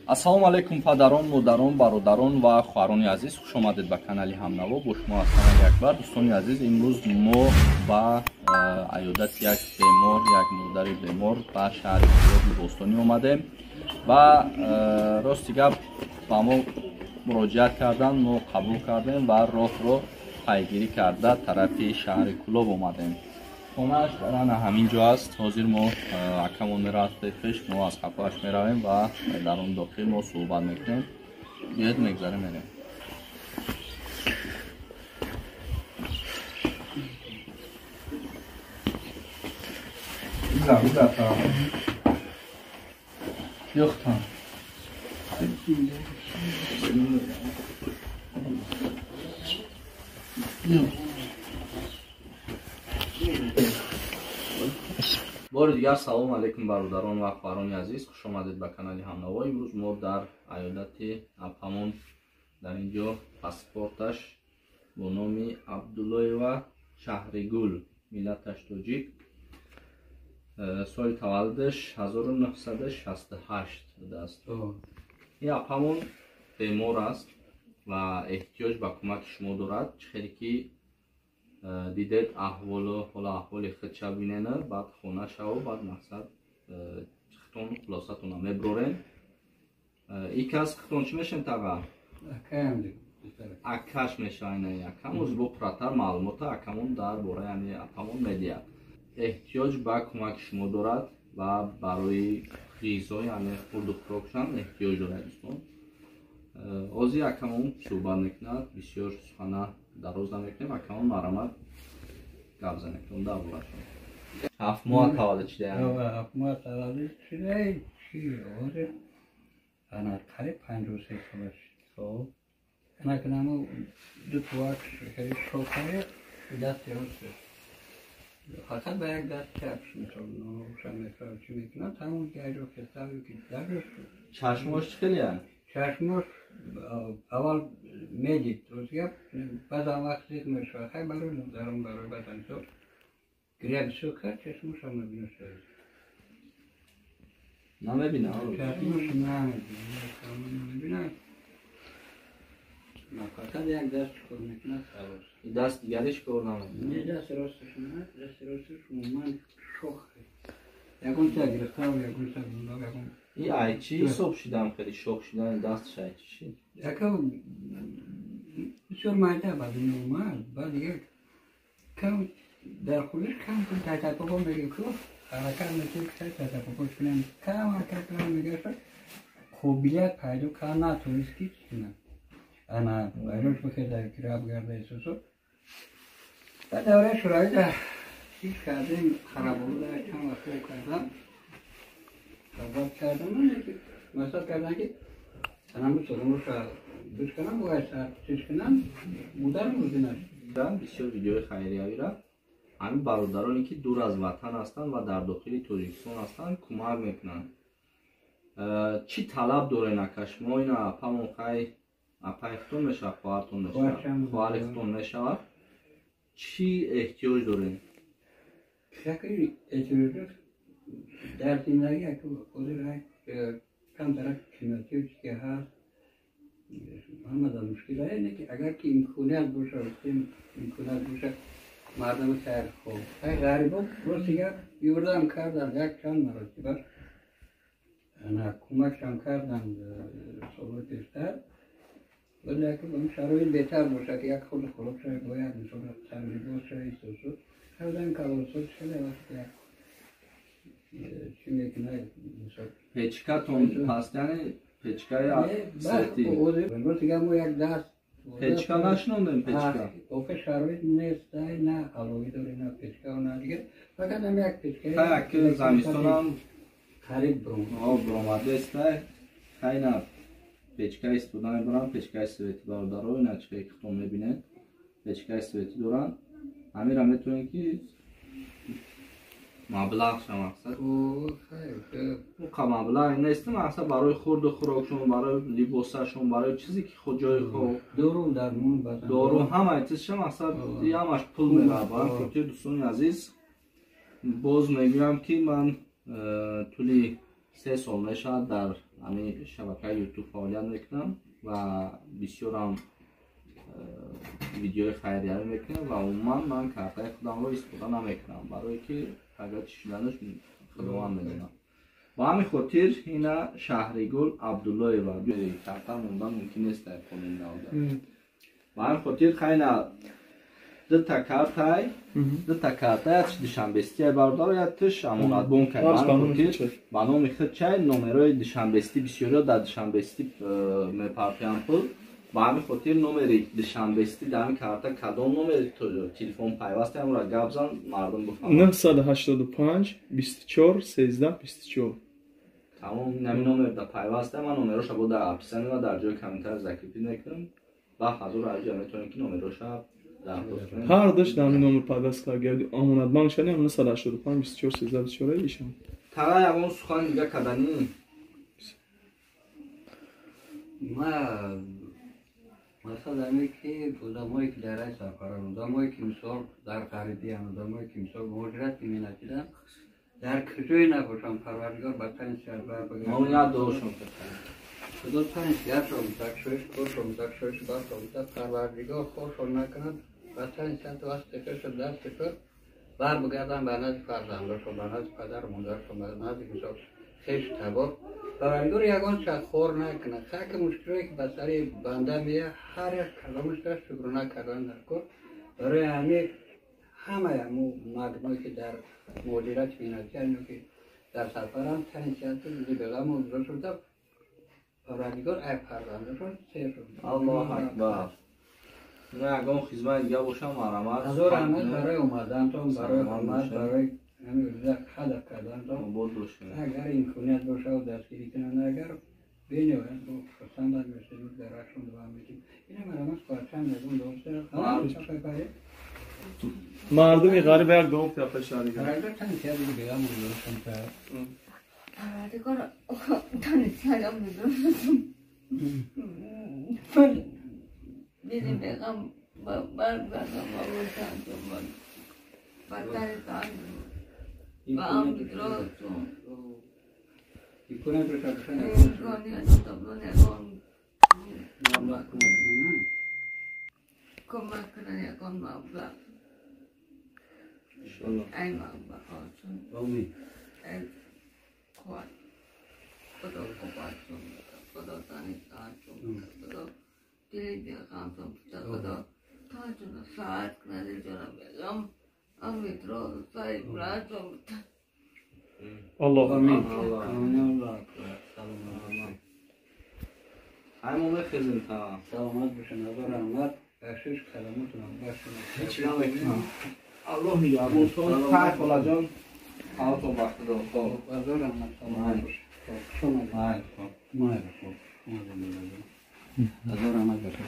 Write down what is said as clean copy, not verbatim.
Ассалому алайкум падарон, модарон, бародарон ва хоҳарони азиз. Хуш омадед ба канали Ҳамнаво. Бо шумо ҳастам Алиакбар. Дӯстони азиз, имрӯз мо ба аёдати як бемор, як модари бемор ба шаҳри Кӯлоби Бостонӣ омадем ва рости гап ба мо муроҷиат кардан, мо қабул кардем ва роҳро пайгирӣ карда тарафи шаҳри Кӯлоб омадем. Хонааш дар ана ҳамин ҷо аст. Ҳозир мо акамон меравад пеш, мо аз қафоаш меравем ва дар он дохил мо суҳбат мекунем. Биёед, мегзарем, мерем. Yoxtan. Бори дигар салом алейкум бародарон ва хоҳарони азиз. Хуш омадед ба канали Ҳамнаво. Имрӯз мо дар аёдати апамон дар ин ҷо паспорташ бо номи Абдуллоева Шаҳригул, миллаташ тоҷик, соли таваллудаш 1968 будааст. Ин апамон бемор аст ва эҳтиёҷ ба кӯмаки шумо дорад. Чӣ хеле ки дидед аҳволу ҳола аҳволи худша бинена, баъд хона шаву баъд мақсад хитон хулосатона меброрем. И кас хитон чӣ мешем таға? Акаш мешава. Ина акам оз бо пурратар маълумота акамон дар бораи ами апамон медиҳад. Эҳтиёҷ ба кӯмаки шумо дорад ва барои ғизо, яъне хурду хӯрокшам эҳтиёҷ дорад. Дӯстон, ози акамон суҳбат мекунад, бисёр сухана дароз намекунем. Акамон марамат гап занем дар борашон. 7 моҳ таваллуд шуда? 7 моҳ таваллуд шуда. Чи ҳозир ана қариб 53 сола шуд. Хоб, ана кунаму ду тувак хеле шокае дасти рост, фақат ба як даст чап мисол ношам мехӯрад, чӣ мекунад, ҳамон ҷайро хестав ки дарш. Чашмош чӣ хеле? Чашмош аввал медид, рост гап, баъзан вақт зиқ мешавад. Хай барои дарон, барои баъзан мисол гиря бисёр кард, чашмошам набино шуд. Намебина? Чашмош намебина, фақат як даст чикор мекунад, халос. Даст дигариш кор намекунад? Не, даст росташ на, дасти росташ умуман шох. Ягон чиз гирифтав, ягон чиз бундав, ягон. И ай чӣ ҳисоб шидам хеле шох шидани дасташ ай чӣ шид? Яка бисёр майда ба дунё омад, баъд дигар кам дар худаш кам кам тайтапопо мегӯ ку ҳаракат мекунем, ки тайтапопо кунем, кам ҳаракат кунам мегашад, қобилият пайдо кард натонист ки чӣ кунад. Ана байрош бихеза ки раб гарда эҳсосо. Баъд давраи шӯравӣ дар чиз кардем, хараболуда чанд вақт кардам, сабаб кардам, мақсад кардам ки анаму солонуша душ кунам, бояд сар чиз кунам, мудар мумкин аст. Бисёр видеои хайриявира ҳамин бародароне ки дур аз ватан ҳастанд ва дар дохили Тоҷикистон ҳастанд кӯмак мекунанд. Чӣ талаб дорен ака шумо? Ина апамон хай апаи худтон мешавад, хоҳартон мешавад, хоҳари худтон мешавад. Чӣ эҳтиёҷ дорем? Эҳтиёҷ дар зиндагӣ ҳозир камтара қиматиё чи ки ҳаст, ҳама дар мушкил ае, не ки агар ки имконият боша, имконият боша, мардами хайрхоҳ, хай ғарибо рости гап ёрдам карданд як чанд маротиба, ана кӯмакшам карданд солҳои пештар, вале як шароит беҳтар боша ки як худ хӯрок шавад, бояд мисол сарлибос шавад, эҳсосот ҳардам калонсол хеле вақт як чӣ мекунад мисол. Печкатон паст, яъне печкаи светӣ? Рости гап мо як даст печка нашинондем, печка охе шароит нест, на аловӣ дорем, на печка, на дигар, фақат ҳам як печка. Хай аки замистонам қариб бромадест, хай на печка истифода мебаранд, печкаи светӣ. Бародаро, ина чиқе ки худтон мебинед, печкаи светӣ доранд. Ҳамира метавонед ки маблағша мақсад уқа маблағ нест, мақсад барои хурду хӯрокшон, барои либосашон, барои чизе ки худ ҷои хоб, дору дармон, дору, ҳамаи чизша мақсад ҳамаш пул меравад. Ба хотири дӯстони азиз боз мегӯям ки ман тӯли 3 сол мешавад дар ҳамин шабакаи ютуб фаъолият мекунам ва бисёрам видеои хайриявӣ мекунам ва умуман ман картаи худамро истифода намекунам, барое ки агар чӣ шуданаш худованд медонад. Ба ҳамин хотир ина Шаҳригул Абдуллоева карта мондан мумкин нест дар қонуни навда. Ба ҳамин хотир хайна дута картай, дута картай ятш Душанбестия бародаро, ятш Амонатбонкай. Ба ҳамин хотир ба номи худ чай номерои Душанбестӣ бисёриё дар Душанбестӣ мепартоянд пул. Ба ҳамин хотир номери Душанбестӣ дар ҳамин карта кадом номери телефон пайваст ҳамро гап зан, мардум бифаҳманд. 985 24 13 24. Тамом, ҳамин номер да пайваст. Ман номероша бо дар описание ва дар ҷои комментарий закрепить мекунам ва ҳазор аҷа метавонед ки номероша дархост кунед. Ҳар душ дар ҳамин номер пайваст кард. Амонатбанк шани 985 24 13 24 ишам. Тара ягон сухан дига каданӣ? Ма масалан ҳаме ки одамое ки дар ай сафаранд, одамое ки мисол дар ғарибиянд, одамое ки мисол муҳоҷират меминатиданд, дар куҷое набошанд, Парвардигор ба тани сиҳат барбагардонад. Худо тани сиҳатшон бидад, шоиш коршон бидад, шоиш баршон бидад, Парвардигор хоршон накунад, ба тани сиҳат васти хешу дасти худ барбигарданд ба назди фарзандошон, ба назди падару модаршон, ба назди мисол хешу табор. Парвардигор ягон чиз хор накунад. Хаки мушкилое ки ба сари банда меяд, ҳар як каломашро шукрона кардан дар кор. Барои ҳамин ҳамаи ҳамун мардумое ки дар муҳоҷирати меҳнатиянд ё ки дар сафаранд, тани сиҳату зибеғаму шуда Парвардигор ай фарзандашон сер. Аллоҳу акбар. На ягон хизмати дига бошам, марҳамат. Ҳазор раҳмат барои омадантон, барои ҳурмат, барои ҳамин рӯза қадр кардантон. Обод бошед. Агар имконият бошад дастгирӣ кунанд, агар бениҳоят бо хурсандам мешавем, дар рахшон дуо медиҳем. Ина марҳамат хоҳарчам ягон дуо. Мардуми ғариб як дуо пиапа шаҳригул. Парвардигор тани сиҳат бегам Парвардигор тани сиҳатам биди бегам баргардам ба ватантон, ба танитон, ба амидротон. Имконият бошад, имконият ягон маблағ кӯмак кунанд, кӯмак кунанд ягон маблағ. Ай маблағҳошон. Омин. Ай қувват. Худо қувватшон бидад, Худо танитоншон бидад, Худо дили беғамшон бидад, Худо таншонро саат кунад, дилҷона беғам, амидро саибратшон бидад. Аллоҳ. Амин. Амин. Аллоҳ акбар. Саломат бошед. Ай мо мехезем та. Саломат бошед. Ҳазор раҳмат. Бахшиш каломотонам бахшиш. Ҳеҷ намекунам. Аллоҳ нигаҳбонтон. Хай холаҷон. Ҳолатон бахтидор. Хоб. Ҳазор раҳмат. Саломат бошед. Хоб. Хуш омадед. Май, хоб. Майли, хоб. Омадед. Ҳазор раҳмат бошед.